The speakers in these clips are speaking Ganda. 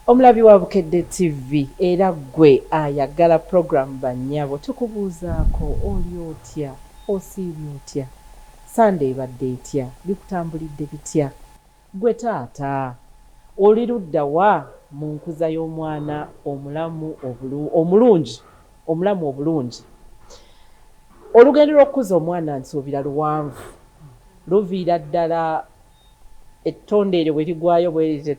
Omulabi wa Bukedde TV era ggwe ayagala program bannyabo tukubuuzaako oli otya? Osiibye otya? Ssande ebadde etya? Bikutambulidde bitya? Ggwe taata oli ludda wa mu nkuza y'omwana omulamu omulungi omulamu obulungi? Olugendo lw'okukuza omwana nsuubira luwanvu, luviira ddala ettonde eryo bwe ligwayo bwe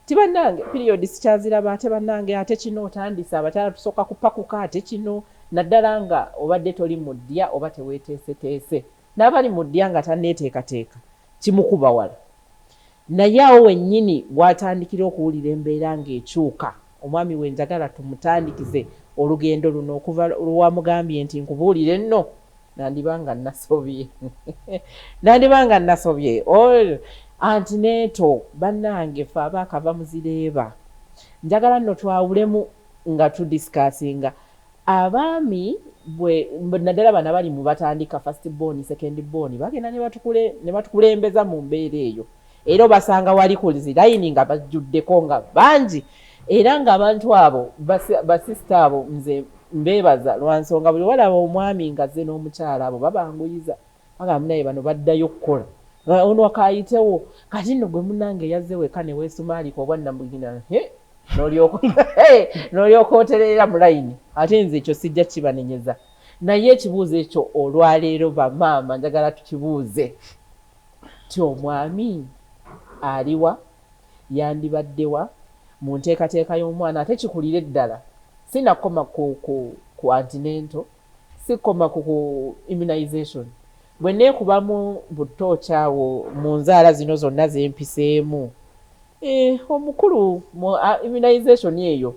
ti bannange period sikyaziraba ate bannange ate kino otandise abakyala tusooka kupakuka ate kino naddala nga obadde toli mu ddya oba teweeteeseteese n'abali mu ddya nga tanneeteekateeka kimukuba wala naye awo wennyini w'atandikira okuwulira embeera ng'ekyuka omwami we njagala tumutandikize olugendo luno okuva lwewamugambye nti nkubuulire nno nandiba nga nasobye nandiba nga nasobye antenatal bannange fe abaakava muzireeba njagala nno twawulemu nga tudiscussinga abaami bwe naddala bano abali mu batandika first born second born bagenda ne batukulembeza mu mbeera eyo era obasanga wali ku zirayini nga bajjuddeko nga bangi era ng'abantu abo basisita abo nze mbeebaza lwa nsonga buli walaba omwami ng'azze n'omukyala abo babanguyiza bagamba naye bano baddayo okukola ono akayitewo kati nno gwe munnange yazze weka ne weesumaalika obwannamugina n'olyoka oterera mu layini ate nze ekyo sijja kibanenyeza naye ekibuuzo ekyo olwaleero bamaama njagala tukibuuze ti omwami aliwa yandibaddewa mu nteekateeka y'omwana ate kikulire ddala sinakoma ku antenatal sikoma ku immunization bwe neekubamu butooki awo mu nzaala zino zonna zempiseemu omukulu mu immunization eyo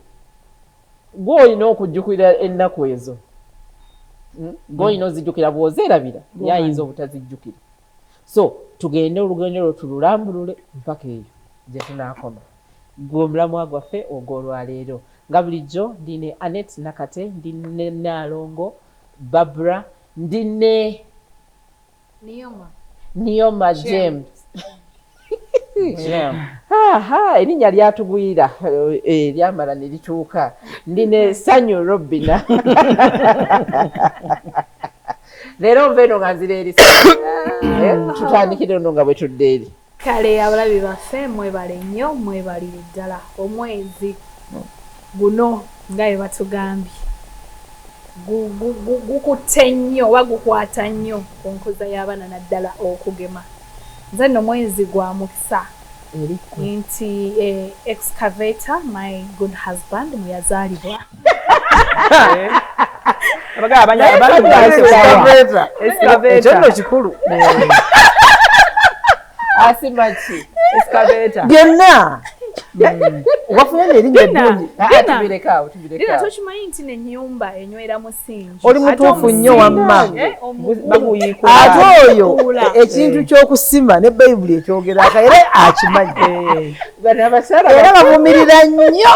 gwe olina okujjukira ennaku ezo gwe olina ozijjukira bw'ozeerabira ye ayinza obutazijjukira so tugende olugendo lwo tululambulule mpaka eyo gye tunaakoma gwe omulamwa gwaffe ogw'olwaleero nga bulijjo ndi ne Anet Nakate ndi ne Naalongo Barbara ndi ne Nioma James aha erinnya lyatugwira lyamala ne lituuka ndi ne Sanyu Robina leero nva eno nga nzira eri tutandikire ono nga bwe tudde eri kale abalabi baffe mwebale nnyo mwebalire ddala omwezi guno nga bwe batugambye gukutte nnyo oba gukwata nnyo ku nkuza y'abaana naddala okugema nze nno mwezi gwa mukisa nti excavator my good husband mwe yazaalibwa ekyo nno kikulu asimaki byonna wafunye nerinnya eddungi dina tokimanyi nti nenyumba enywera musingi oli mutuufu nnyo wamma ate oyo ekintu ky'okusima ne bayibuli ekyogerako era akimanyi era bavumirira nnyo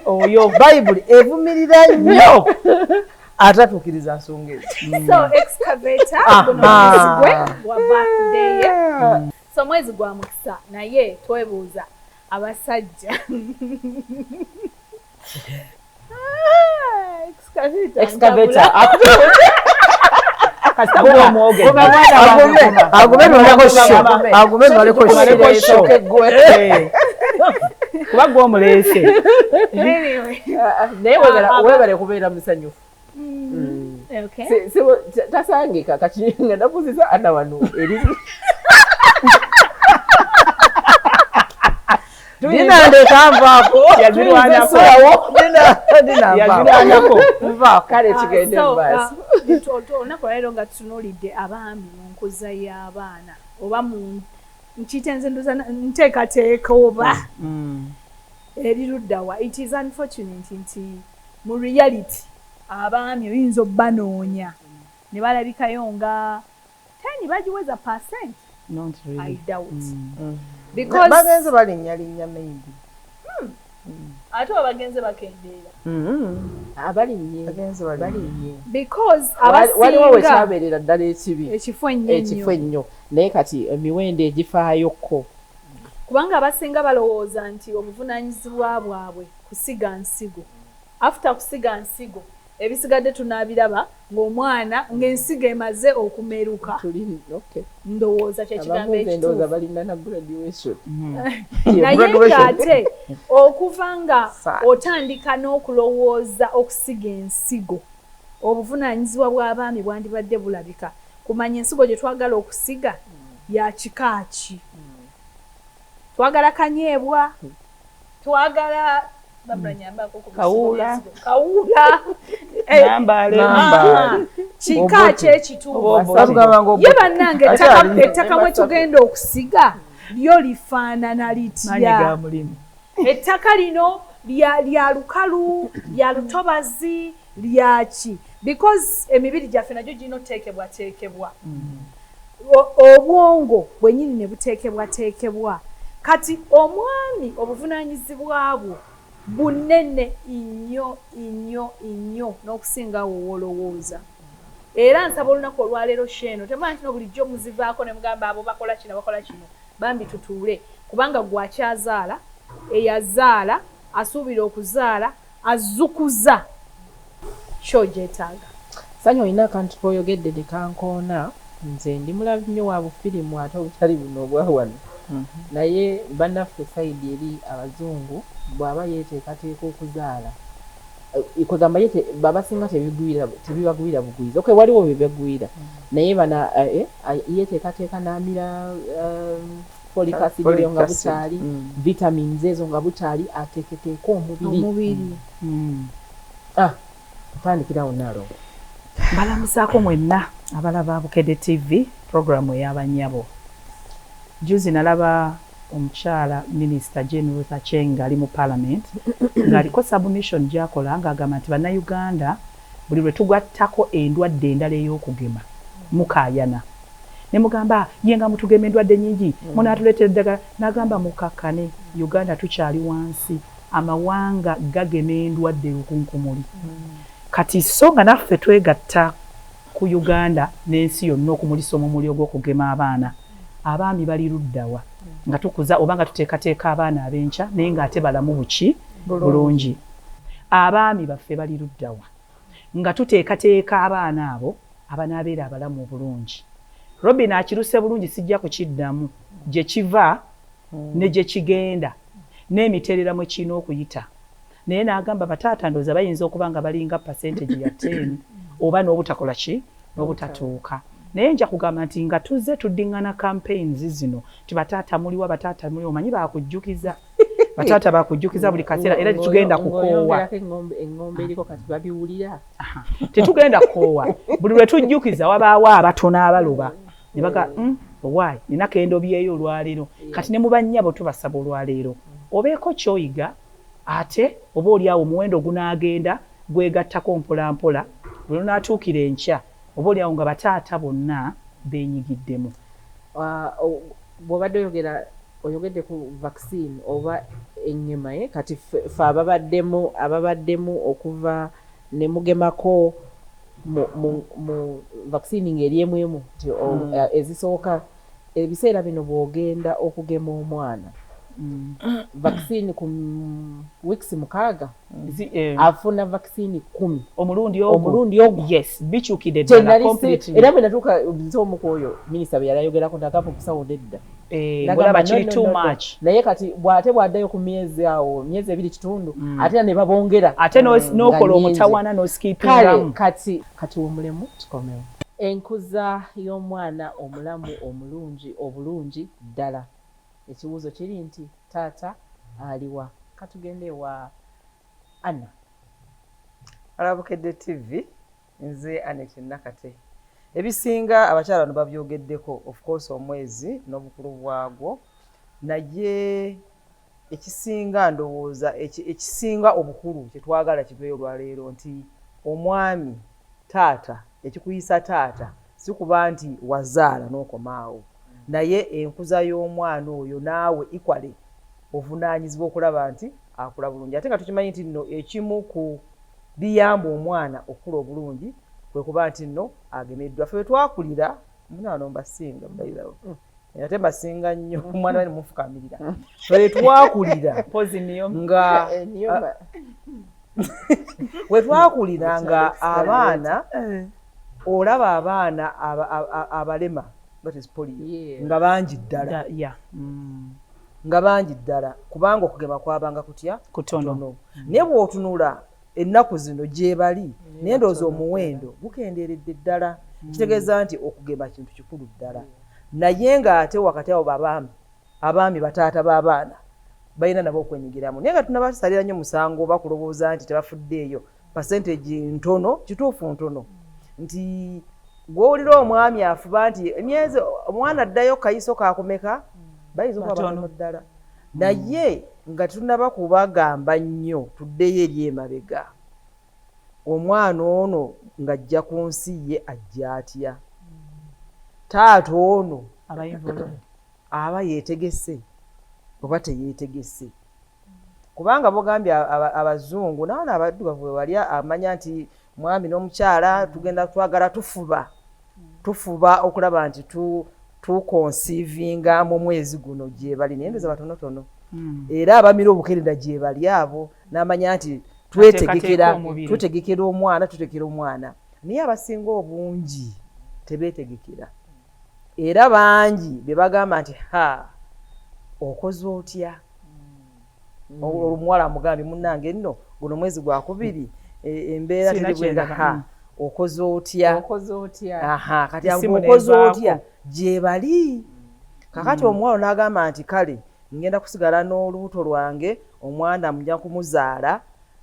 oyo bayibuli evumirira nnyo atatuukiriza nsonga ezo so excavator guno mwezi gwe gwa birthday ye so mwezi gwa mukisa naye twebuuza abasajja excavator agume noleko sho agume noleko sho kuba gwe omuleese naye webale kubeera musanyufu tasangika kati nga nabuuziza ana wano eri Dina nvaako yazirwanako nvaako kale tugende mu maaso olunaku olwaleero nga tutunuulidde abaami mu nkuza y'abaana oba mu nkiyite nze ndoza nteekateeka oba eri luddawa it is unfortunate nti mu reality abaami oyinza obbanoonya ne balabikayo nga 10 bagiweza percent I doubt because bagenze balinnya maybe ate oba bagenze bakendeera abalinnye bagenze balinnya because waliwo abasinga wekyabeerera ddala ekibi ekifo ennyo ekifo ennyo naye kati emiwendo egifaayokko Kubanga abasinga balowooza nti obuvunaanyizibwa bwabwe kusiga nsigo. After kusiga nsigo, ebisigadde tunaabiraba ng'omwana ng'ensigo emaze okumeruka. Ndowooza kyekigambo ekituufu. Balina na graduation. Naye ng'ate okuva nga otandika n'okulowooza okusiga ensigo, obuvunaanyizibwa bw'abaami bwandibadde bulabika kumanya ensigo gye twagala okusiga ya kika ki. Twagala kanyeebwa, twagala kawuula, kika kyekituufu. Ye bannange, ettaka mwe tugenda okusiga lyo lifaanana litya? Ettaka lino lya lukalu, lya lutobazi, lyaki? Because emibiri gyaffe nagyo girina oteekebwateekebwa, obwongo bwennyini ne buteekebwateekebwa. Kati omwami obuvunaanyizibwa bwo bunene nnyo nnyo nnyo n'okusinga awo w'olowooza. Era nsaba olunaku olwaleero sheeno temumanyi nti no bulijjo muzivaako ne mugamba abo bakola kino, bakola kino. Bambi tutuule, kubanga gwakyazaala, eyazaala, asuubira okuzaala, azukuza kyogyetaaga. Sanyu, olina akantu koyogedde ne kankoona. Nze ndi mulabi nnyo wa bufirimu, ate obutali buno obwa wano, naye bannaffe side eri abazungu, bw'aba yeeteekateeka okuzaala, kwegamba ye babasinga tebibagwira bugwiza. Okay, waliwo bebagwira, naye bana yeeteekateeka n'amira folic acid eyo nga bukyali, vitamins ezo nga bukyali, ateeketeeka omubiri. Ah, tandikirawo nalo. Mbalamusaako mwenna abalaba Bukedde TV, programu ey'abanyabo. Juzi nalaba omukyala Minisita Jane Ruth Aceng ali mu Parliament ng'aliko submission gy'akola ng'agamba nti Bannayuganda buli lwe tugattako endwadde endala ey'okugema mukaayana, ne mugamba ye nga mutugema endwadde nnyingi, munaatuleetera eddagala. N'agamba mukakkane, Uganda tukyali wansi, amawanga gagema endwadde lukunkumuli. Kati so nga naffe twegatta ku Uganda n'ensi yonna okumulisa omumuli ogw'okugema abaana, abaami bali luddawa nga tukuza oba nga tuteekateeka abaana ab'enkya naye ng'ate balamu buki bulungi? Abaami baffe bali luddawa nga tuteekateeka abaana abo abanaabeera abalamu obulungi? Robin akiruse bulungi, sijja kukiddamu gye kiva ne gye kigenda n'emiterera mwe kirina okuyita, naye n'agamba bataata ndowooza bayinza okuba nga balinga percentage ya 10 oba n'obutakola ki n'obutatuuka. Naye nja kugamba nti nga tuzze tuddiŋŋana campaigns zino ti bataata muliwa, bataata muliwa, omanyi bakujjukiza, bataata bakujjukiza buli kaseera, era tetugenda kukoowa. Eŋŋombe eriko kati babiwulira. Tetugenda kukoowa. Buli lwe tujjukiza wabaawo abatono abaloba ne baga owaayi nina kendobyeyo olwaleero. Kati ne mu bannyabo tubasaba olwaleero obeeko ky'oyiga, ate oba oli awo omuwendo gunaagenda gwegattako mpola mpola, lwe lunaatuukira enkya oba oli awo nga bataata bonna beenyigiddemu. Bw'obadde oyogera, oyogedde ku vaccine oba ennyuma ye kati ffe ababaddemu okuva ne mugemako mu vaccine ng'eri emu emu ezisooka, ebiseera bino bw'ogenda okugema omwana vaccine ku weeks 6, afuna vaccine 10 omulundi ogwo. Omulundi ogwo. Yes, bikyukidde ddala completely. Era bwe natuuka nze omu ku oyo minisita bwe yali ayogerako nagamba omusawo nedda. Ng'olaba kiri too much. Naye kati bw'ate bw'addayo ku myezi awo myezi 2 kitundu, ate ne babongera. Ate n'okola omutawaana n'oskipingamu. Kale kati omulemu tukomewo. Enkuza y'omwana omulamu omulungi obulungi ddala. Ekibuuzo kiri nti taata aliwa? Katugende wa Anna. Alabukedde TV, nze Anet Nakate. Ebisinga abakyala bano babyogeddeko, of course omwezi n'obukulu bwagwo, naye ekisinga ndowooza ekisinga obukulu kye twagala kiveeyo olwaleero nti omwami taata, ekikuyisa taata si kuba nti wazaala n'okomaawo, naye enkuza y'omwana oyo naawe equally ovunaanyizibwa okulaba nti akula bulungi. Ate nga tukimanyi nti nno ekimu ku biyamba omwana okukula obulungi kwe kuba nti nno agemeddwa. Ffe bwe twakulira, munano mbasinga by the way. Ate mbasinga nnyo, omwana we nemufukamirira. Ffe twakulira nga we twakulira nga abaana, olaba abaana abalema, that is polio, nga bangi ddala, nga bangi ddala, kubanga okugema kwabanga kutya? Kutono. Naye bw'otunula ennaku zino gye bali, naye ndowooza omuwendo gukendeeredde ddala. Kitegeeza nti okugema kintu kikulu ddala, naye ng'ate wakati awo abaami, bataata b'abaana balina nabo okwenyigiramu. Naye nga tunabasalira nnyo musango oba kulowooza nti tebafuddeeyo, percentage ntono, kituufu ntono, nti gw'owulira omwami afuba nti emyezi omwana addayo kayiso kakumeka, bayinza okuba batono ddala. Naye nga tetunaba kubagamba nnyo, tuddeyo eri emabega. Omwana ono ng'ajja ku nsi, ye ajja atya? Taata ono aba yeetegese oba teyeetegese? Kubanga bogambye abazungu naana abaddugavu bwe bali amanya nti mwami n'omukyala tugenda twagala, tufuba okulaba nti tuconceivinga mu mwezi guno, gye bali, naye ndowooza batonotono. Era abamira obukerenda gye bali abo, n'amanya nti twetegekera, tutegekera omwana, tutegekera omwana, naye abasinga obungi tebeetegekera. Era bangi be bagamba nti, "Ha, okoze otya?" Omuwala amugambye, "Munnange nno guno mwezi gwakubiri, embeera teribwenga, ha, okoze otya?" Kati okoze otya gye bali kakati. Omuwala n'agamba nti, "Kale ngenda kusigala n'olubuto lwange, omwana nja kumuzaala,"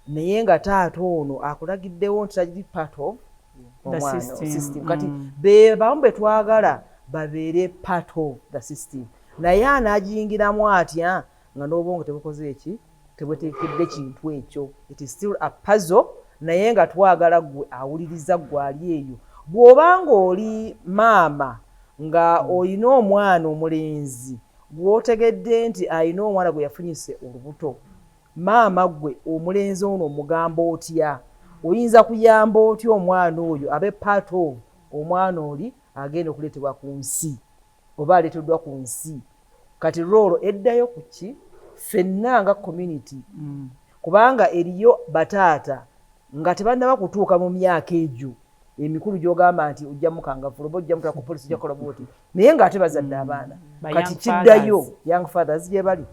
naye nga taata ono akulagiddewo nti tali part of omwana system. Kati be bamu be twagala babeere part of the system, naye anaagiyingiramu atya nga n'obwongo tebukoze eki, tebweteekedde kintu ekyo? It is still a puzzle. Naye nga twagala gwe awuliriza, gwe ali eyo, bw'obanga oli maama nga olina omwana omulenzi gw'otegedde nti alina omwana gwe yafunyise olubuto, maama gwe omulenzi ono omugamba otya? Oyinza kuyamba otya omwana oyo abe part of omwana oli agenda okuleetebwa ku nsi oba aleeteddwa ku nsi? Kati role eddayo ku ki? Ffenna nga community. Kubanga eriyo bataata nga tebannaba kutuuka mu myaka egyo emikulu gy'ogamba nti ojja mukangavula oba ojja mutwala ku polisi, ojja kukola bwoti, naye ng'ate bazadde abaana. Kati kiddayo, young fathers gye bali,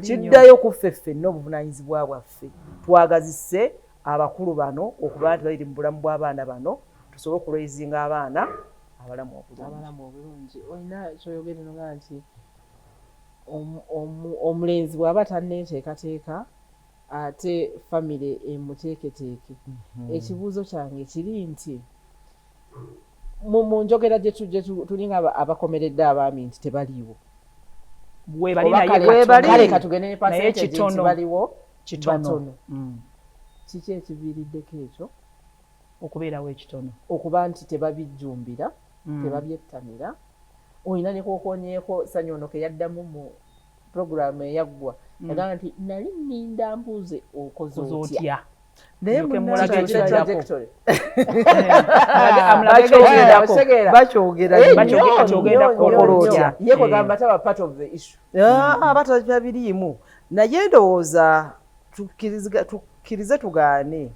kiddayo ku ffe ffenna obuvunaanyizibwa bwaffe, twagazise abakulu bano okuba nti babiri mu bulamu bw'abaana bano, tusobole okuraisinga abaana abalamu obulungi. Abalamu obulungi. Olina kyoyogere noga nti omulenzi bw'aba tanneeteekateeka, ate famire emuteeketeeke. Ekibuuzo kyange kiri nti mu njogera gye tulinga abakomeredde abaami nti tebaliiwo, kale katugende ne percentage nti baliwo batono, kiki ekiviiriddeko ekyo? Okubeerawo ekitono. Okuba nti tebabijjumbira, tebabyettanira. Olina ne kwokonyeeko Sanyu ono ke yaddamu mu puroguramu eyaggwa, yagamba nti, "Nali nninda mbuuze okoze otya." Naye Ndyoke mulage munnange, ekirako. Bakyogera. Eh, Bakyogera, nnyo, kyogenda nnyo, kukola nnyo, otya? nnyo. Ye kwegamba taba part of the issue. Ah, batabiriimu, naye ndowooza tukkirize tugaane,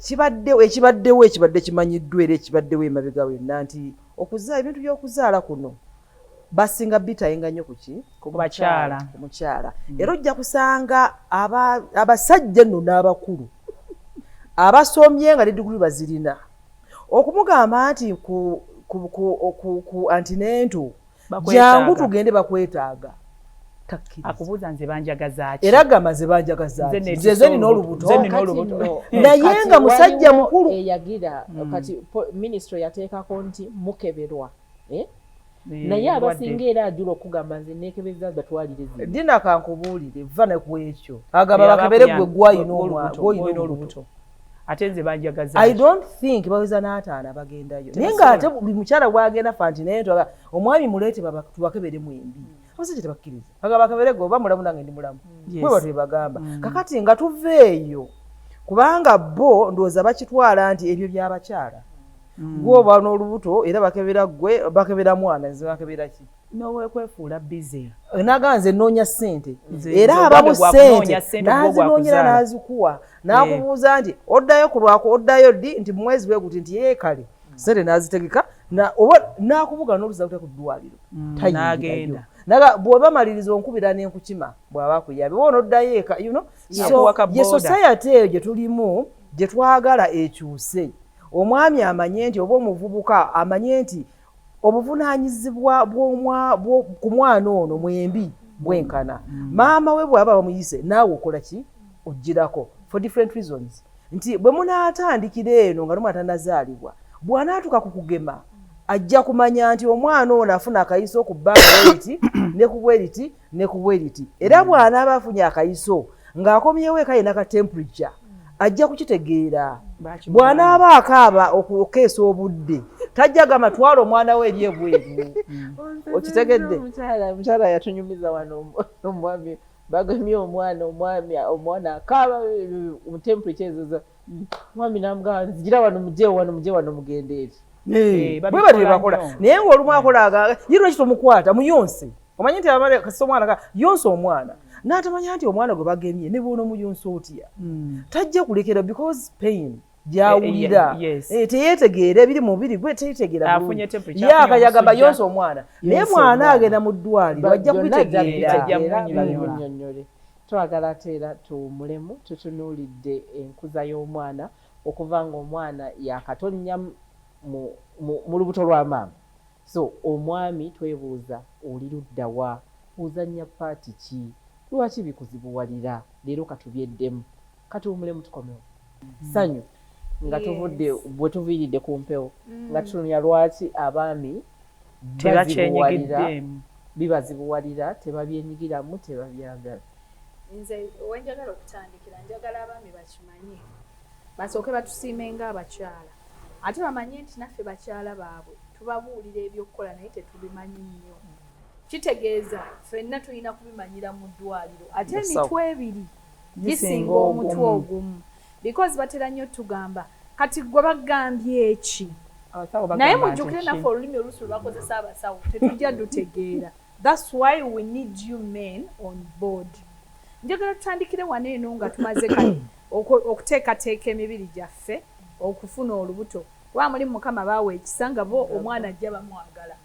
kibaddewo, ekibaddewo ekibadde kimanyiddwa era ekibaddewo emabega wonna nti okuzaala, ebintu by'okuzaala kuno basinga bitayinga nnyo ku ki? Ku bakyala. Ku mukyala. Era ojja kusanga abasajja nno n'abakulu abasomye nga ne diguli bazirina, okumugamba nti ku antenatal Bakwetaaga. jangu tugende, bakwetaaga, takkiriza. Akubuuza, "Nze banjagaza ki?" Era gamba, "Nze banjagaza Nze ki? neetisse Nze nina olubuto. olubuto." Nze nina Kati olubuto. nno, Naye kati nga musajja waliwo mukulu. Eyagira kati ministry yateekako nti mukeberwa, eh? Eh, Naye endwadde. abasinga era ajula okugamba, "Nze neekebeza, batwalire zino." Dina, kankubuulire, va ne ku ekyo. Agamba Eh, bakebere abakuyamba. gwe gwayina Olubuto, gw'olina gw'olina olubuto. olubuto. Ate nze banjagaza I ki? don't think baweza n'ataano bagendayo, naye ng'ate buli mukyala bwagenda fa nti naye twaga omwami muleete tubakebere mwembi, abasajja tebakkiriza. Agamba, "Bakebere gwe, oba mulamu, nange ndi mulamu." Bwe batyo bwe bagamba. Kakati nga tuva eyo, kubanga bo ndowooza bakitwala nti ebyo by'abakyala. Gwoba n'olubuto era bakebera gwe, bakebera mwana, nze bakebera ki? Nowekwefuula busy. Naga nze nnoonya ssente. Nze era nze abamu ogwange gwa kunoonya ssente ssente, ogwo gwa n'azinoonyera kuzaala. N'azikuwa, n'akubuuza nti oddayo ku lwako, oddayo ddi? Nti mu mwezi bwe guti, nti yeekale ssente n'azitegeka oba n'akubuga n'oluza ku ddwaliro. Tayingirayo. N'agenda. Naga bw'oba maliriza onkubira n'enkukima, bw'aba akuyambye oba onoddayo eka. So Akuwa ka ye boda. Society eyo gye tulimu gye twagala ekyuse. Omwami amanye nti, oba omuvubuka amanye nti obuvunaanyizibwa ku mwana ono mwembi bwenkana. Maama we bw'aba bamuyise, naawe okola ki? Ogirako for different reasons, nti bwe munaatandikira eno nga n'omwana tannazaalibwa, bw'anaatuuka ku kugema ajja kumanya nti omwana ono afuna akayiso ku bbanga bweriti ne ku bweriti ne ku bweriti. Era bw'anaaba afunye akayiso ng'akomyewo eka yina ka temperature, ajja kukitegeera. Bw'anaaba akaaba okukeesa obudde, tajja gamba twala omwana we eri ebweru. Okitegedde? Omukyala yatunyumiza wano, omwami bagemye omwana, omwami omwana akaaba mu temperature ezo, omwami namugamba, nzigira wano, mugye wano, mugye wano, mugende eri. Bwe Babikola batyo bakola. Nnyo. Naye ng'olumu akola ye lwaki tomukwata muyonse? Omanyi nti abale kasita omwana yonsa omwana, n'atamanya nti omwana gwe bagemye ne bwona omuyonsa otya tajja kulekera, because pain gyawulira. Teyeetegeera ebiri mu mubiri gwe, teyetegeera Afunye bulungi. temperature, Ye afunye akayagamba omusujja. yonsa omwana, naye Yonsa bw'ana omwana. agenda mu ddwaliro ajja Byonna ajja kubitegeera. Ajja kubitegeera, munnyonnyola. babimunnyonnyole. Twagala ate era tuwummulemu, tutunuulidde enkuza y'omwana okuva ng'omwana yakatonnya mu lubuto lwa maama. So omwami twebuuza, oli ludda wa? Ozannya part ki? Lwaki bikuzibuwalira? Leero katubyeddemu, katuwummulemu, tukomewo ssanyu nga tuvudde bwe tuviiridde ku mpewo nga tutunuulira lwaki abaami bazibuwalira, Tebakyenyigiddeemu. Bibazibuwalira, tebabyenyigiramu, tebabyagala. Nze wenjagala okutandikira, njagala abaami bakimanye, basooke batusiime ng'abakyala, ate bamanye nti naffe bakyala baabwe tubabuulira ebyokukola naye tetubimanyi nnyo. Kitegeeza ffenna tulina kubimanyira mu ddwaliro, ate Musawo. emitwe ebiri gisinga Gisinga omutwe ogumu. Ogumu, because batera nnyo tugamba kati gwe bagambye eki, Abasawo naye bagamba nti mujjukire ki? naffe olulimi oluusi lwe bakozesa abasawo tetujja dutegeera. That's why we need you men on board. Njagala tutandikire wano eno nga tumaze kale okuteekateeka emibiri gyaffe okufuna olubuto, kuba mulimu Mukama baawa ekisa nga bo omwana ajja bamwagala.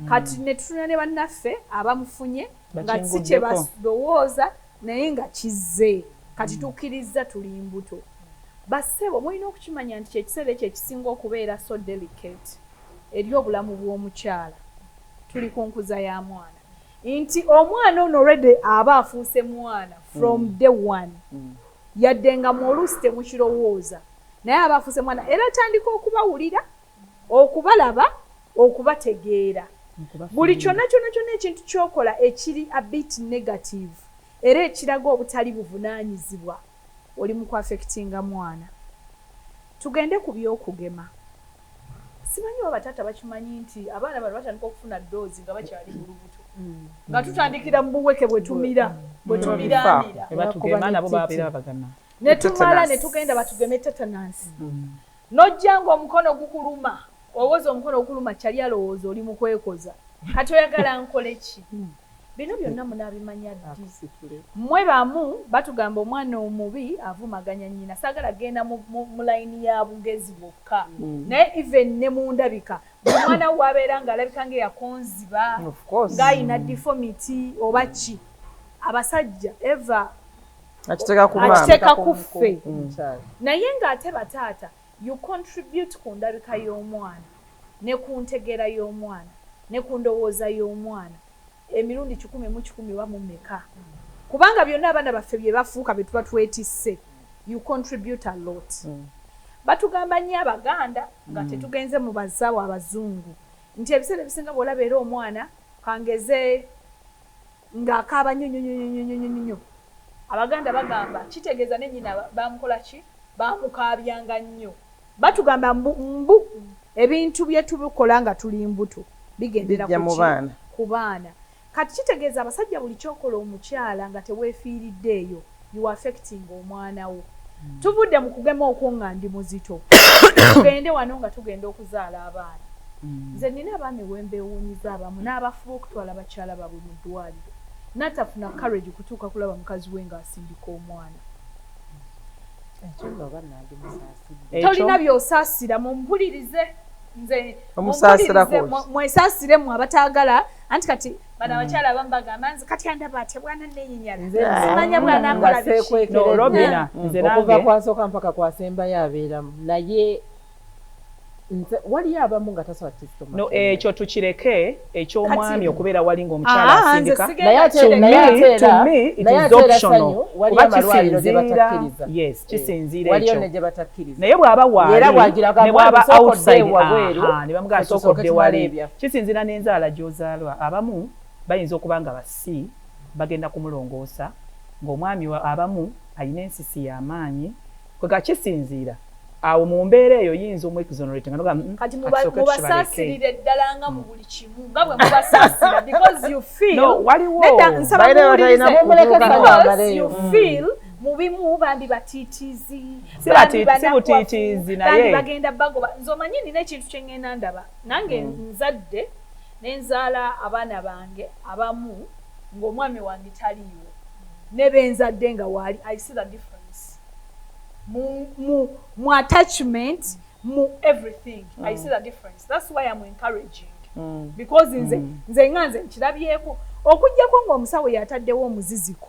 Kati ne tutuna ne bannaffe abamufunye nga si kye Bakinguddeko. balowooza, naye nga kizze. Kati tukkiriza tuli mbuto. Bassebo, mulina okukimanya nti kyekiseera ekyo ekisinga okubeera so delicate eri obulamu bw'omukyala. Tuli ku nkuza ya mwana, nti omwana ono already aba afuuse mwana from day one, yadde nga mu oluusi temukirowooza, naye aba afuuse mwana era atandika okubawulira, okubalaba, okubategeera, buli kyonna kyonna kyonna ekintu kyokola ekiri a bit negative era ekiraga obutali buvunaanyizibwa, oli mu kuaffectinga mwana. Tugende ku byokugema. Simanyi oba bataata bakimanyi nti abaana bano batandika okufuna dose nga bakyali mu lubuto, nga tutandikira mu buweke bwe tumira, bwe tumiraamira. Bwe batugema nabo babeera babagema. Ne tumala Tetanus. Ne tugenda batugeme tetanus, nojja nga omukono gukuluma, owoza omukono gukuluma, kyali alowooza oli mu kwekoza. Kati oyagala nkole ki? Bino byonna munaabimanya ddi? Akusitule. Mmwe bamu batugamba omwana omubi avumaganya nnyina. Saagala genda mu layini ya bugezi bwokka, naye even ne mu ndabika, buli mwana wabeera ng'alabika ng'eyakonziba, Of course. ng'ayina deformity oba ki, abasajja eva akiteeka ku maama. Akiteeka ku ffe. Omukyala. Naye ng'ate bataata, you contribute ku ndabika y'omwana ne ku ntegeera y'omwana ne ku ndowooza y'omwana emirundi 100 mu 100 oba mu meka, kubanga byonna abaana baffe bye bafuuka bye tuba twetisse, you contribute a lot. Batugamba nnyo Abaganda, nga tetugenze mu basawo abazungu, nti ebiseera ebisinga bw'olaba era omwana kangeze ng'akaaba nnyo nnyo nnyo nnyo nnyo nnyo nnyo, Abaganda bagamba kitegeeza ne nnyina bamukola ki? Bamukaabyanga nnyo. Batugamba mbu ebintu bye tubikola nga tuli mbuto bigendera Bijja ku mu ki? baana. Ku baana. Kati kitegeeza abasajja, buli kyokola omukyala nga teweefiiriddeeyo, you are affecting omwana wo. Tuvudde mu kugema okwo nga ndi muzito, tugende wano nga tugenda okuzaala abaana. Nze nina abaami wembeewuunyiza, abamu n'abafuba okutwala bakyala baabwe mu ddwaliro, n'atafuna courage kutuuka kulaba mukazi we ng'asindika omwana. Ekyo nno oba nandimusaasidde. Tolina by'osaasira, mumpulirize nze. Omusaasirako Mumpulirize, mwesaasire mmwe abataagala. Anti kati bano abakyala abamu bagamba, "Nze kati andaba ate bwana neeyinyala, simanya bw'anaakola biki." No, Robina, nze okuva nange kwasooka mpaka kwasembayo abeeramu, naye nze waliyo abamu nga tasobola kisitoma. No, ekyo tukireke, eky'omwami okubeera wali ng'omukyala Ah, nze asindika. sigenda Naye ate kireka. naye ate era To me, it naye is ate era optional. Sanyu, waliyo Kuba amalwaliro gye kisinziira, batakkiriza. yes, kisinziira Waliyo ekyo. ne gye batakkiriza. Naye bw'aba waali Era bw'agira ne bw'aba agamba, "Sooka odde outside," wabweru, aha, ne bamugamba, tusooke "Sooka odde tumale wali." ebyaffe. Kisinziira n'enzaala gy'ozaalwa. Abamu bayinza okuba nga basi bagenda kumulongoosa ng'omwami abamu alina ensisi y'amaanyi, kwega kisinziira awo mu mbeera eyo yinza omu exonerate nga nogamba, Kati katusooke tukibaleke." Mubasaasirire ddala nga mu buli kimu nga bwe mubasaasira, because you feel No, waliwo Nedda, nsaba Balina muwulirize. batalina Mumuleke kutuuka. Sanyu Because amaleyo. you feel mu bimu bambi batiitiizi, Si bambi si banakuwafu, butiitiizi, bambi naye- bagenda bagoba. Nze omanyi nina ekintu kye ŋŋenda ndaba nange, nzadde ne nzaala abaana bange abamu ng'omwami wange taliiwo, ne benzadde nga waali. I see the difference mu attachment, mu everything. I see the difference. That's why I'm encouraging, because nze nga nze nkirabyeko, okuggyako ng'omusawo yataddewo omuziziko.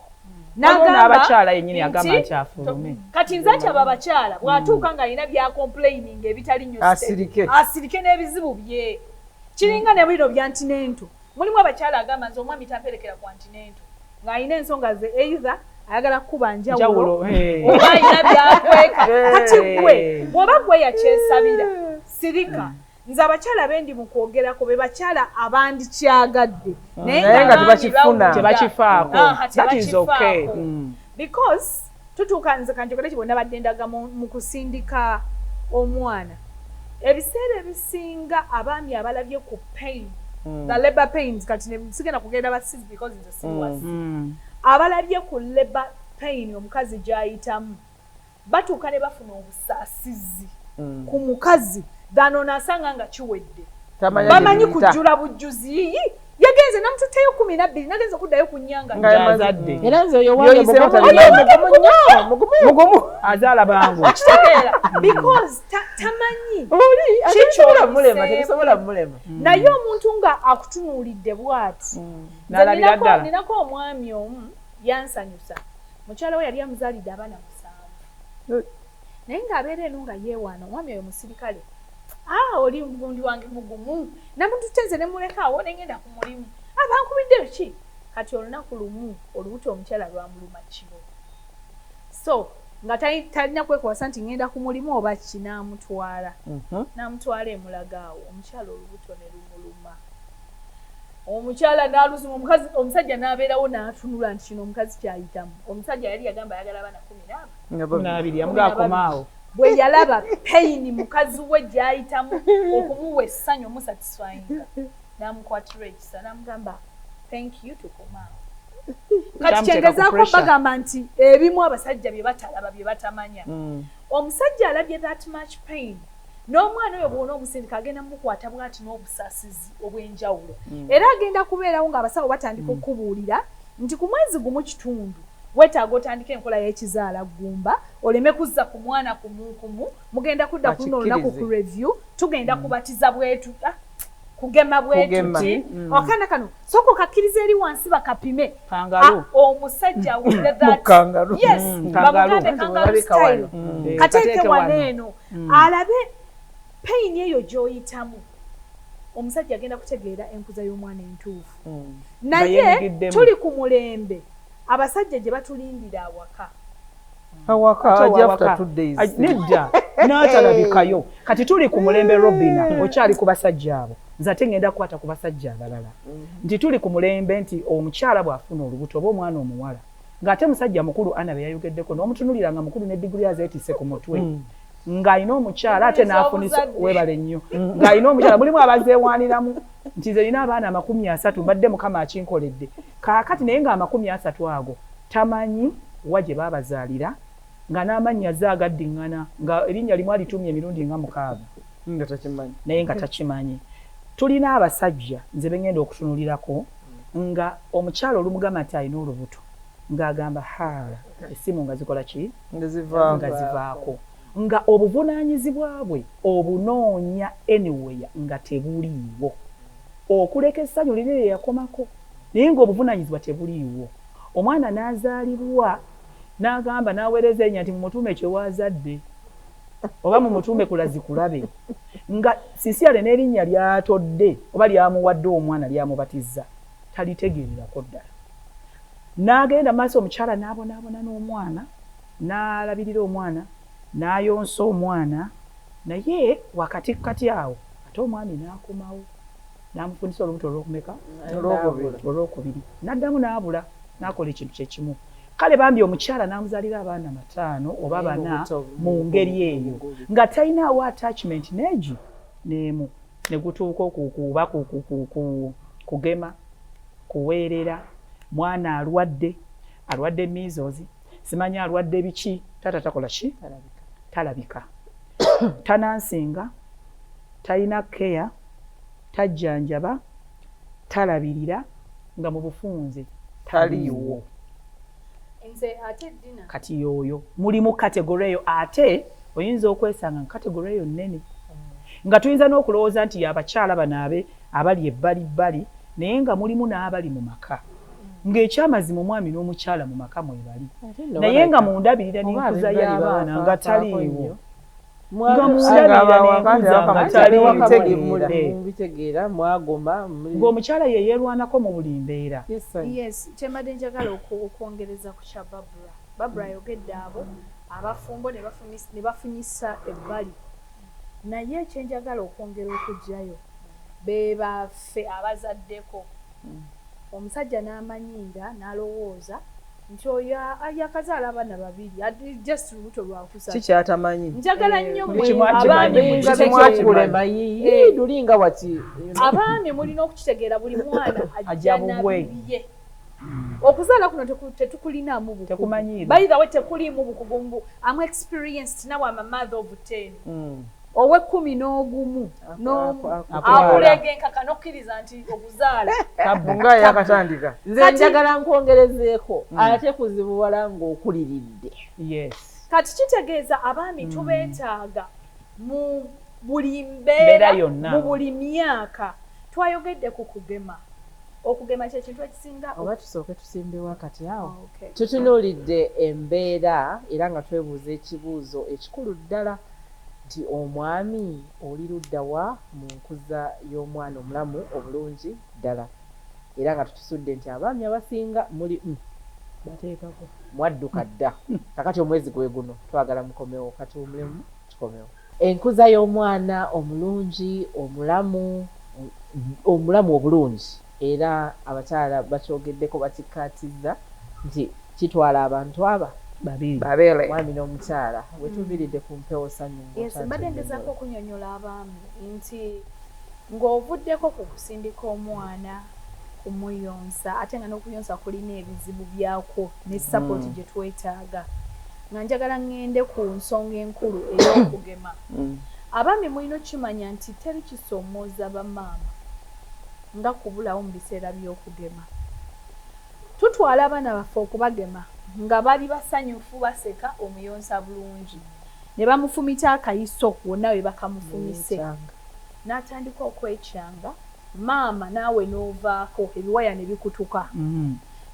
Waliwo N'agamba n'abakyala yennyini agamba nti nti afulume. Kati nze nti abo abakyala bw'atuuka ng'alina byacomplaining ebitali nnyo, Asirike. asirike n'ebizibu bye. Kiringa ne bino bya antenatal. Mulimu abakyala agamba, "Nze omwami tamperekera ku antenatal," ng'alina ensonga ze, either ayagala kukuba njawulo Njawulo, eh. oba alina byakweka. Kati gwe bw'oba gwe yakyesabira, sirika. Nze abakyala bendi mu kwogerako be bakyala abandikyagadde, naye Naye nga ng'abaami tebakifuna. bawulira. Tebakifaako. Aha, That is okay. tebakifaako. Because tutuuka, nze kanjogere ki, bonna badde ndaga mu kusindika omwana, ebiseera ebisinga abaami abalabye ku pain, the labor pains, kati sigenda kugenda basizi because nze siriwasi, abalabye ku labor pain omukazi gy'ayitamu, batuuka ne bafuna obusaasizi ku mukazi than ono asanga nga kiwedde. Tamanya Bamanyi gye biyita. kujjula bujjuzi, yiyi yagenze namututteyo 12, nagenze okuddayo ku nnyanga. Nga yamaze- Ng'azadde. Era nze oyo wange Yoyiseemu mugumu talina- nnyo, mugumu nnyo, mugumu. Mugumu. Azaala bangu. Kitegeera, because tamanyi Oli ate Kiki tebisobola mulema, oyiseemu? tebisobola mulema. Naye omuntu nga akutunuulidde bw'ati. Nze N'alabira ddala. Ninako omwami omu yansanyusa. Mukyala we yali amuzaalidde abaana 7, naye ng'abeera eno nga yeewaana. Omwami oyo musirikale. Ah, oli mugundi wange mugumu, namututte nze ne mulekaawo ne ngenda ku mulimu, abankubidde ki. Kati olunaku lumu olubuto omukyala lwamuluma kiro, so nga talina kwekwasa nti ngenda ku mulimu oba ki, n'amutwala n'amutwala emulaga awo. Omukyala olubuto ne lumuluma, omukyala n'aluzuma, omukazi omusajja n'abeerawo n'atunula nti kino omukazi kyayitamu. Omusajja yali yagamba ayagala abaana 12. 12, yamugakomaawo. Bwe yalaba pain mukazi we gy'ayitamu, okumuwa essanyu, omusatisfyinga, n'amukwatirwa ekisa n'amugamba, "Thank you, tukomaawo." Kati Kyamuteeka ku kyengezaako pressure. bagamba nti ebimu abasajja bye batalaba, bye batamanya. Omusajja alabye that much pain n'omwana oyo, bw'ona omusindika, agenda mukwata bw'ati n'obusaasizi obw'enjawulo. Era agenda kubeerawo ng'abasawo batandika okukubuulira nti ku mwezi gumu kitundu weetaaga otandika enkola y'ekizaala ggumba, oleme kuzza ku mwana kumukumu. Mugenda kudda ku luno olunaku ku review, tugenda kubatiza bwetu, ah, kugema bwetuti. Akaana kano sooka okakkiriza eri wansi bakapime. Kangaroo. Ah, omusajja awulire that. Kangaroo. Yes. Kangaroo. Bamugambe kangaroo style, kateeke Kateeke wano wano. eno alabe pain eyo gy'oyitamu. Omusajja agenda kutegeera enkuza y'omwana entuufu. Naye Bayenyigiddemu. tuli ku mulembe abasajja gye batulindira awaka. Awaka Ate ajja owawaka. after 2 days. Ai, nedda, n'atalabikayo. Kati tuli ku mulembe, Robina, okyali ku basajja abo. Nze ate ngenda kukwata ku basajja abalala, nti tuli ku mulembe nti omukyala bw'afuna olubuto oba omwana omuwala, ng'ate musajja mukulu, ana be yayogeddeko n'omutunulira nga mukulu ne diguli azeetisse ku mutwe, ng'alina omukyala ate n'afunisa. Obuzadde. Weebale nnyo. Ng'alina omukyala, mulimu abazeewaaniramu nti nze nina abaana 30, mbadde Mukama akinkoledde kaakati, naye nga 30 ago tamanyi wa gye baabazaalira. Nga n'amannya ze agaddiŋŋana, nga erinnya limu alitumye emirundi nga 6. Nga takimanyi. Naye nga takimanyi. Tulina abasajja nze bengenda okutunulirako nga omukyala olumugamba nti alina olubuto ng'agamba haala essimu nga zikola ki? Nga zivaako. Nga zivaako. Nga obuvunaanyizibwa bwe obunoonya anywhere nga tebuliiwo. Okuleka essanyu liri lye yakomako naye ng'obuvunaanyizibwa tebuliiwo. Omwana n'azaalibwa n'agamba n'aweereza erinnya nti mumutuume kyewaazadde oba mumutuume kulazikulabe, nga sincerely n'erinnya ly'atodde oba lyamuwadde omwana lyamubatizza talitegeererako ddala. N'agenda maaso omukyala n'abonaabona n'omwana, n'alabirira omwana, n'ayonsa omwana, naye wakati kati awo ate omwami n'akomawo n'amufunisa olubuto olw'okumeka? Olwokubiri. N'addamu n'abula, n'akola ekintu kye kimu. Kale bambi omukyala n'amuzaalira abaana 5 oba 4 mu ngeri eyo, nga talinaawo attachment n'egi n'emu, ne gutuuka okuba kugema, kuweerera, mwana alwadde, alwadde measles, simanyi alwadde biki, taata takola ki? Talabika. Tanansinga, talina care, tajjanjaba, talabirira, nga mu bufunze taliiwo. Nze ate Dina. Kati yoyo mulimu category eyo, ate oyinza okwesanga category eyo nnene. Nga tuyinza n'okulowooza nti abakyala bano abe abali ebbali bbali, naye nga mulimu n'abali mu maka. Ng'ekyamazima omwami n'omukyala mu maka mwebali. Naye nga mundabirira n'enkuza y'abaana nga taliiwo. Nga mundabirira n'enkuza nga taliiwo. Mubitegeera, mwagoma. Ng'omukyala ye yeerwanako mu buli mbeera. Yes, kyembadde njagala okwongereza ku kya Barbara. Barbara ayogedde abo abafumbo ne bafunyisa ebbali. Naye kyenjagala okwongera okuggyayo be baffe abazaddeko. Omusajja n'amanyiira n'alowooza nti oyo yakazaala abaana 2, just lubuto lwakusatu. Kikyatamanyi. Njagala nnyo abaami abaami mulina okukitegeera buli mwana ajja na bibye. Okuzaala kuno tetukulinaamu bukugu. By the way, tekuliimu bukugu. I'm experienced now, I'm a mother of 10. Ow'ekkumi n'ogumu akuleega enkaka n'okkiriza nti okuzaala. Nga yakatandika. Nze njagala nkwongerezeeko ate kuzibuwala ng'okuliridde. Yes. Kati kitegeeza abaami tubeetaaga mu buli mbeera, mu buli myaka. Twayogedde ku kugema. Okugema kye kintu ekisinga. Oba tusooke tusimbewo akati awo. Tutunuulidde embeera era nga twebuuza ekibuuzo ekikulu ddala nti omwami oli ludda wa mu nkuza y'omwana omulamu obulungi ddala. Era nga tukisudde nti abaami abasinga muli bateekako mwadduka dda. Kakati omwezi gwe guno twagala mukomewo, katuwummulemu tukomewo. Enkuza y'omwana omulungi omulamu omulamu obulungi era abakyala bakyogeddeko bakikkaatizza nti kitwala abantu aba babiri, omwami n'omukyala. Wetuviiridde ku mpewo sanyu. Yes, mbadde ngezaako okunyonyola abaami nti ng'ovuddeko ku kusindika omwana kumuyonsa, ate nga n'okuyonsa kulina ebizibu byakwo ne support gye twetaaga. Nga njagala ŋŋende ku nsonga enkulu ey'okugema. Abaami mulina okukimanya nti teri kisoomooza bamaama nga kubulawo mu biseera by'okugema. Tutwala abaana baffe okubagema nga bali basanyufu baseka omuyonsa bulungi. Ne bamufumita akayiso wonna we bakamufumise. N'atandika okwekyanga, maama naawe n'ovaako ebiwaya ne bikutuka.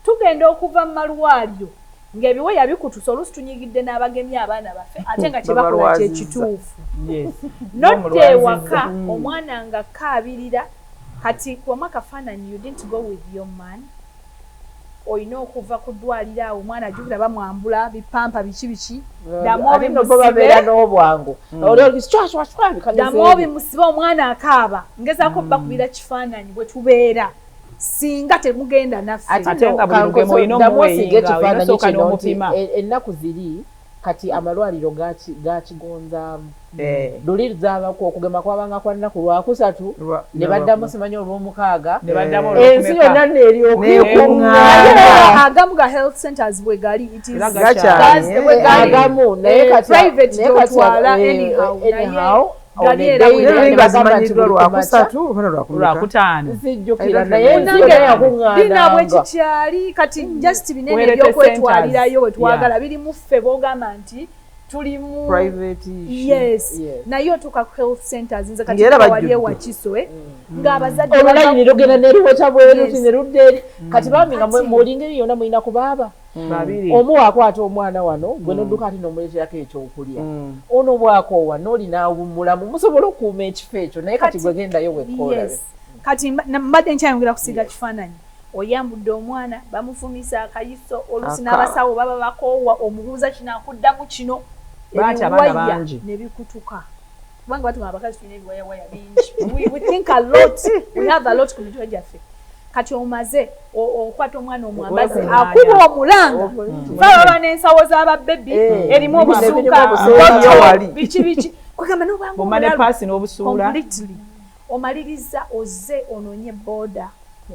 Tugenda okuva mu malwaliro ng'ebiwaya bikutuse, oluusi tunyigidde n'abagemye abaana baffe ate nga kye bakola kye kituufu. Nodda ewaka omwana nga kaabirira kati kubamu akafaananyi, you didn't go with your man. Olina okuva ku ddwaliro awo omwana ajjukira bamwambula bipampa biki biki, ddamu obimusibe n'obwangu. Ddamu obimusibe omwana akaaba. Ngezaako bakubira kifaananyi bwe tubeera singa temugenda naffe. Ate nga buli lugemo olina omuweyinga, olina osooka n'omupima. Ennaku ziri Kati amalwaliro gakigonzaamu. Luli zaabako okugema kwabanga kwa nnaku lwakusatu ne baddamu simanyi olw'omukaaga ensi yonna neeryokuŋŋaana. Agamu ga health centers bwe gali it is agamu naye kati private totwala anyhow. Zimanyiddwa lwakusatu oba lwakutaano sijjukira naye ensi yonna yakuŋŋaananga. Bina bwe kikyali kati just binene ebyokwetwalirayo bwe twagala birimu ffe b'ogamba nti tulimu private. Yes, naye otuuka ku health centers nze kati wali ewa Kisowe ng'abazadde olulayini lugenda neruweta bweruti ne ludda eri. Kati bambi nga muli ngeri yonna mulina kubaaba omu wakwata omwana wano gwe nodduka ate n'omuleeterako ekyokulya ono bwakoowa n'oli n'awummulamu musobola okukuuma ekifo ekyo naye kati gwe gendayo wekkoolabe. Kati mbadde nkyayongera kusiiga kifaananyi oyambudde omwana bamufumisa akayiso oluusi n'abasawo baba bakoowa omubuuza kino akuddamu kino ebiwaya ne bikutuka kubanga batuma abakazi tulina ebiwayawaya bingi. We think a lot, we have a lot ku mitwe gyaffe. Kati omaze okwata omwana omwambaze akuba omulanga baba n'ensawo z'ababebi erimu obusuuka biki biki kwegamba n'obwangu completely omaliriza ozze onoonye boda.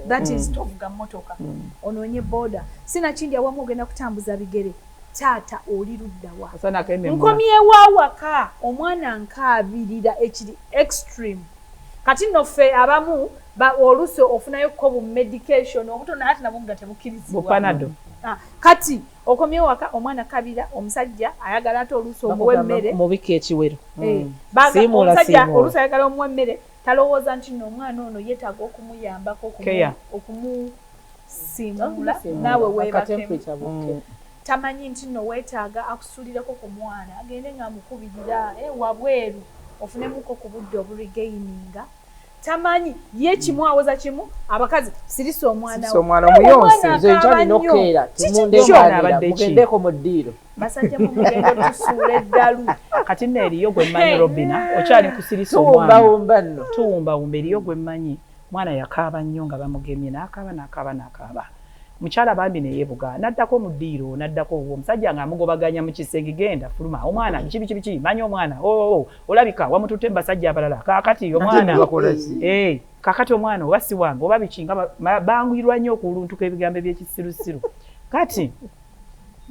That is tovuga mmotoka onoonye boda sinakindi awamu ogenda kutambuza bigere. Taata oli luddawa nkomyewo awaka omwana nkaabirira ekiri extreme. Kati nno ffe abamu oluusi ofunayo ko bu medication obutono ate nabwo nga tebukkirizibwa. Kati okomyewo waka omwana kabira omusajja ayagala ate oluusi omuwa emmere mubika ekiwero omusajja oluusi ayagala omuwa emmere talowooza nti nno omwana ono yeetaaga okumuyambako okumusiimula naawe weebakemu. Tamanyi nti nno weetaaga akusuulireko ku mwana agende ng'amukubirira wabweru ofunemuko ku budde oburegaininga. Tamanyi ye kimu awoza kimu abakazi sirisa omwana mugendeko mu ddiiro basajja mugendo tusuula eddalu. Kati nno eriyo gwe mmanyi Robina okyali kusirisa omwana nno tuwumbawumba eriyo gwe mmanyi mwana yakaaba nnyo nga bamugemye n'akaaba n'akaaba n'akaaba mukyala bambi neyeebuga n'addako mu ddiiro n'addako owwo omusajja ng'amugobaganya mu kisenge genda fuluma omwana biki biki biki manya omwana olabika wamututte mu basajja abalala kaakati omwana kaakati omwana oba si wange oba biki nga banguyirwa nnyo okuwuluntuka ebigambo ebyekisirusiru. Kati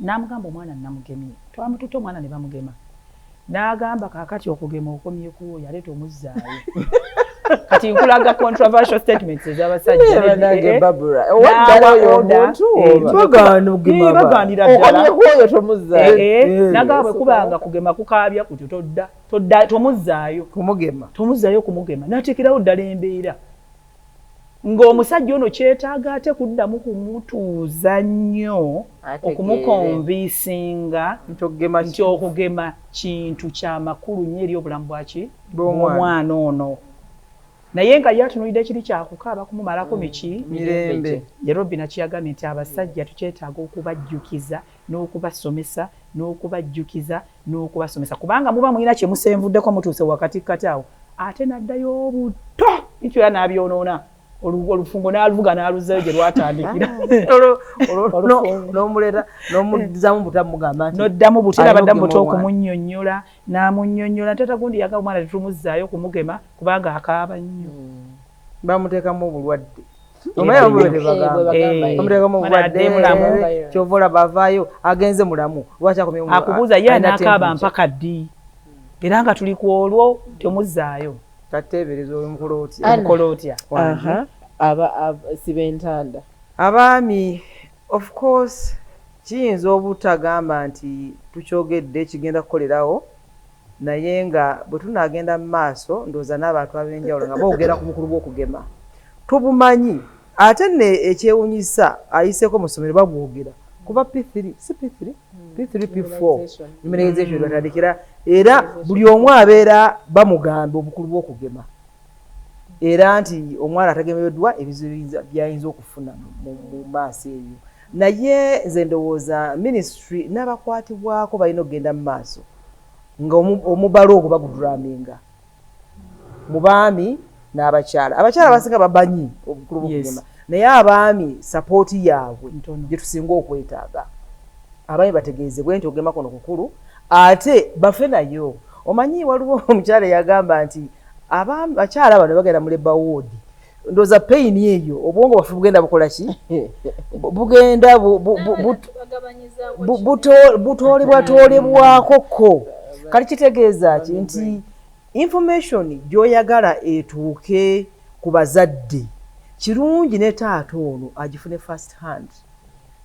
n'amugamba omwana namugemye twamututte omwana ne bamugema n'agamba kaakati okugema okomyeko yaleeta omuzzaayo. Kati nkulaga controversial statements ez'abasajja bagaanira ddala nagamba bwe kubanga kugema kukaabya kutyo todda tomuzzaayo tomuzzaayo kumugema n'ateekerawo ddala embeera ng'omusajja ono kyetaaga ate kuddamu kumutuuza nnyo okumukonvinsinga nti okugema kintu kya makulu nnyo eri obulamu bwaki bw'omwana ono. Naye nga ye atunuulidde kiri kyakukaaba kumumalako miki mirembe. Ye Robina kiyagambye nti abasajja tukyetaaga okubajjukiza n'okubasomesa n'okubajjukiza n'okubasomesa kubanga muba mulina kye musenvuddeko mutuuse wakati kati awo ate n'addayo obuto bityo era n'abyonoona olufungo n'aluvuga n'aluzzayo gye lwatandikira n'omuleeta n'omuddamu buta mugamba nti n'oddamu buto era baddamu buto okumunnyonnyola n'amunnyonnyola taata gundi yagamba omwana tetumuzzaayo kumugema kubanga akaaba nnyo bamuteekamu obulwadde bamuteekamu obulwadde kyova olaba avaayo agenze mulamu lwaki akomyewo akubuuza ye anaakaaba mpaka ddi era nga tuli ku olwo temuzzaayo kateebereza omukola otya siba entanda. Abaami of course kiyinza obutagamba nti tukyogedde kigenda kukolerawo naye nga bwe tunaagenda mu maaso ndowooza n'abantu ab'enjawulo nga boogera ku bukulu bw'okugema tubumanyi ate nne ekyewunyisa ayiseeko mu ssomero babwogera kuva P3 si P3 P3 P4 immunization batandikira era buli omu abeera bamugamba obukulu bw'okugema era nti omwana atagemeddwa ebizibu byayinza okufuna mu maaso eyo. Naye nze ndowooza ministry n'abakwatibwako balina okugenda mu maaso nga omubalo ogwo baguduraminga mu baami n'abakyala. Abakyala abasinga babanyi obukulu bw'okugema naye abaami sapooti yaabwe gye tusinga okwetaaga. Abaami bategeezebwe nti okugema kuno kukulu Ate bafe nayo omanyi waliwo omukyala eyagamba nti abakyala bano bagenda mu labour ward, ndowooza pain eyo obwongo bwaffe bugenda bukola ki, bugenda butoolebwatoolebwako ko. Kali kitegeeza ki nti information gy'oyagala etuuke ku bazadde, kirungi ne taata ono agifune first hand.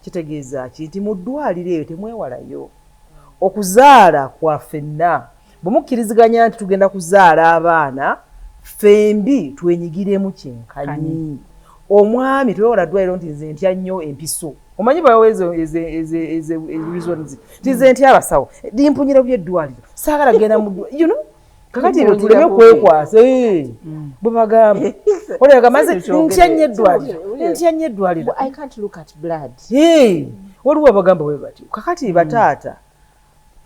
Kitegeeza ki nti mu ddwaliro eyo temwewalayo okuzaala kwa ffenna, bwe mukkiriziganya nti tugenda kuzaala abaana ffembi twenyigiremu kyenkanyi. Omwami twewala ddwaliro nti nze ntya nnyo empiso, omanyi bawo ezo reasons nti nze ntya abasawo, limpunyira byeddwaliro, saagala genda mu, you know, kakati ebyo tuleme kwekwasa bwe bagamba olagamba nze ntya nnyo eddwaliro, ntya nnyo eddwaliro, I can't look at blood. Waliwo abagamba bwe batyo. Kakati bataata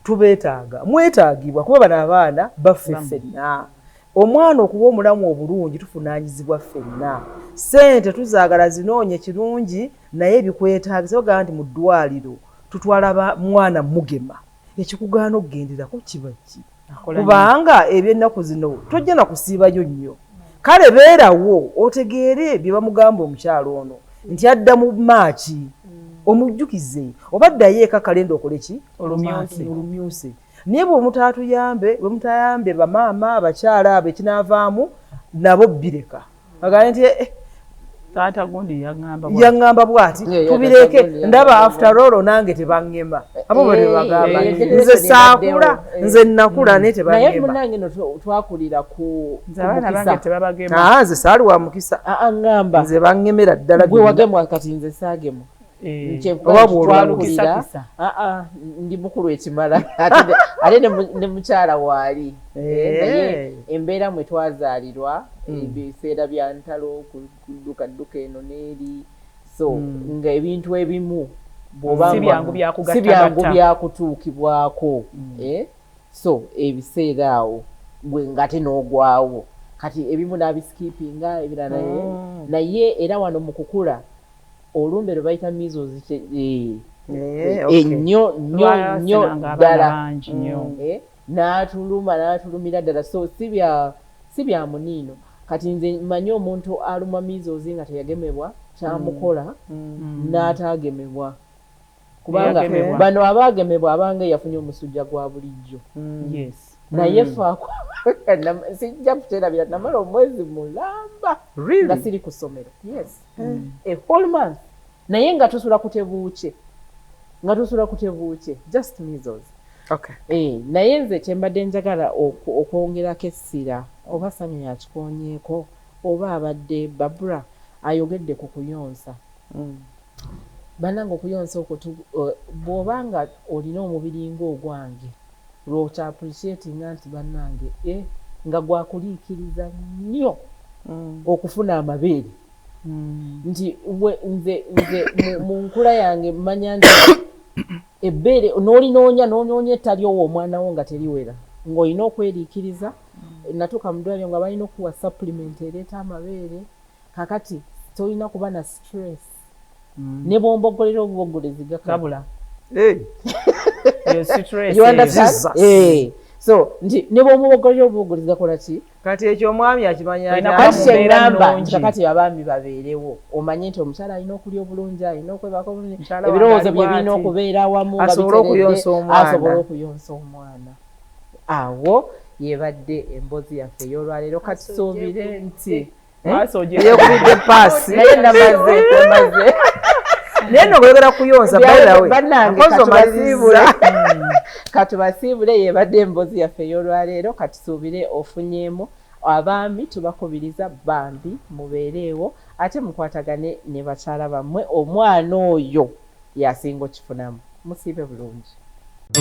tubeetaaga, mwetaagibwa, kuba bano abaana baffe ffenna. Omwana okuba omulamu obulungi tufunaanyizibwa ffenna. Ssente tuzaagala zinoonye kirungi, naye ebikwetaagisa bagamba nti mu ddwaliro tutwala mwana mugema, ekikugaana okugenderako kiba ki? Kubanga ebyennaku zino tojja na kusiibayo nnyo. Kale beerawo otegeere bye bamugamba omukyalo ono nti adda mu maaki, omujjukize oba ddayo eka kalenda okole ki, olumyuse. Naye bwe mutaatuyambe, bwe mutayambe bamaama abakyala abo, ekinaavaamu nabo bireka bagambe nti taata gundi yaŋŋamba bw'ati, tubireke. Ndaba after all nange tebaŋŋema, abo bwe tebagamba nze saakula, nze nakula naye tebaŋŋema. Naye munnange no twakulira ku mukisa. Nze saali wa mukisa, ŋŋamba nze baŋŋemera ddala. Gwe wagemwa, kati nze saagemwa. Oba bw'olwakulira ndi mukulu ekimala, ate ne mukyala waali, naye embeera mwe twazaalirwa ebiseera bya ntalo, kudduka dduka eno n'eri, so nga ebintu ebimu si byangu byakutuukibwako. So ebiseera awo gwe ngate n'ogwawo, kati ebimu n'abiskipinga, ebirala. Naye era wano mu kukula olumbe lwe bayita measles ennyo nnyo nnyo ddala n'atuluma, n'atulumira ddala. So si bya muniino. Kati nze mmanyi omuntu alumwa measles nga teyagemebwa, kyamukola n'ataagemebwa, kubanga bano abaagemebwa abanga yafunye omusujja gwa bulijjo. Naye faako sijja kuterabira, namala omwezi mulamba nga siri ku ssomero. Yes, a whole month, naye nga tusula kutebuuke, nga tusula kutebuuke, just measles. Naye nze kyembadde njagala okwongerako essira, oba Sanyu yakikonyeeko oba abadde Babura ayogedde ku kuyonsa. Bannange, okuyonsa okwo, bw'oba nga olina omubiri ng'ogwange, lwokya appreciatinga nti bannange nga gwakuliikiriza nnyo okufuna amabeere. Nti nze mu nkula yange mmanya nti ebbeere n'olinoonya n'onoonya ettali owo omwana wo nga teriwera, ng'olina okweriikiriza. Natuuka mu ddwaliro nga balina okuwa supplement ereeta amabeere. Kakati tolina kuba na stress, ne bw'ombogolera obuboggolezi gakabula. You understand? So nti ne bw'omubogolera obuboggolezi gakola ki? Kati ekyo omwami akimanya. Kati kyengamba nti kakati abaami babeerewo, omanye nti omukyala alina okulya obulungi, alina okwebaka obulungi, ebirowoozo bye birina okubeera awamu nga biteredde, asobole okuyonsa omwana. Awo yebadde emboozi yaffe ey'olwaleero. Katusuubire nti yekubidde paasi. Naye namaze, namaze. Naye no bweyogera kuyonsa, by the way, bannange, katubasiibule. Yebadde emboozi yaffe ey'olwaleero. Katusuubire ofunyeemu. Abaami tubakubiriza bambi mubeereewo, ate mukwatagane ne bakyala bammwe. Omwana oyo yasinga okifunamu. Musiibe bulungi.